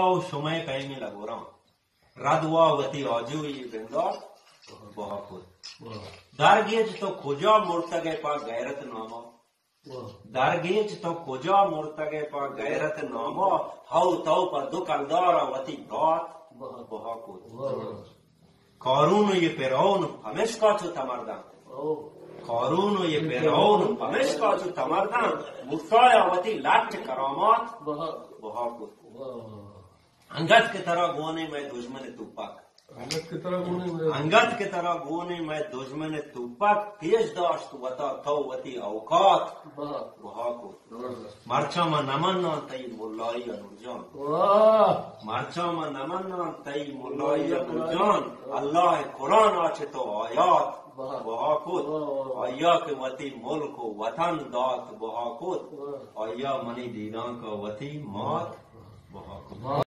او شمئے پیمیں لگوراں، رد وا وتی آجوئی بندات بہا کت۔ درگیج تو کجا مرتگ ئے پہ غیرت ناما؟ درگیج تو کجا مرتگ ئے پہ غیرت ناما؟ ہو تو پہ دو کلدار وتی دات بہا کت۔ قارون و یہ فرعون پمشکا چو تمردان۔ قارون و یہ فرعون پمشکا چو تمردان۔ موسیٰ وتی لٹ کرامات بہا کت۔ انگت کہ ترا گونے مئے دژمن توپک۔ انگت کہ ترا گونے مئے، انگت کہ ترا گونے مئے دژمن توپک، پیش داشت وتا تو وتی اوقات بہا کت۔ مرچاں ما نمناں تئی ملائی انور جان۔ مرچاں ما نمناں تئی ملائی انور جان۔ اللہ قرآن آ چہ تو آیات بہا کت۔ آیا کہ وتی ملک و وطن دات بہا کت۔ آیا منی دیدانکا وتی مات بہا کت۔